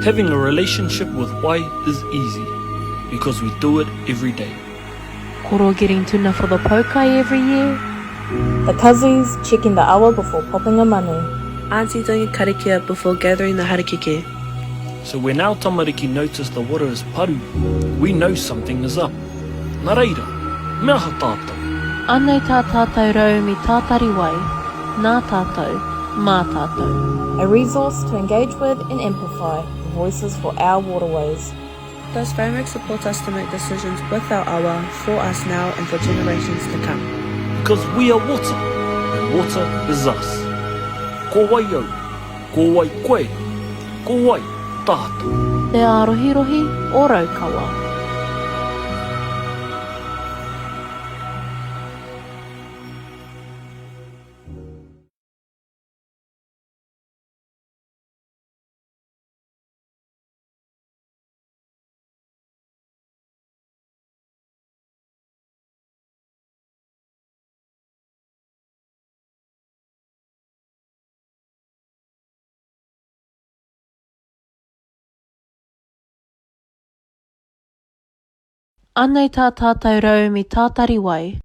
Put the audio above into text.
Having a relationship with wai is easy because we do it every day. Koro getting tuna for the poukai every year. The cuzzies checking the awa before popping a manu. Aunty doing a karakia before gathering the harakeke. So when our tamariki notice the water is paru, we know something is up. Nā reira, me aha tātou? Anei tā tātou rauemi tātari wai, nā tātou, mā tātou. A resource to engage with and amplify the voices for our waterways. This framework supports us to make decisions with our awa, for us now and for generations to come. Because we are water, and water is us. Ko wai au? Ko wai koe? Ko wai tātou? Te Ārohirohi o Raukawa. Anei tā tātou rauemi tātari wai.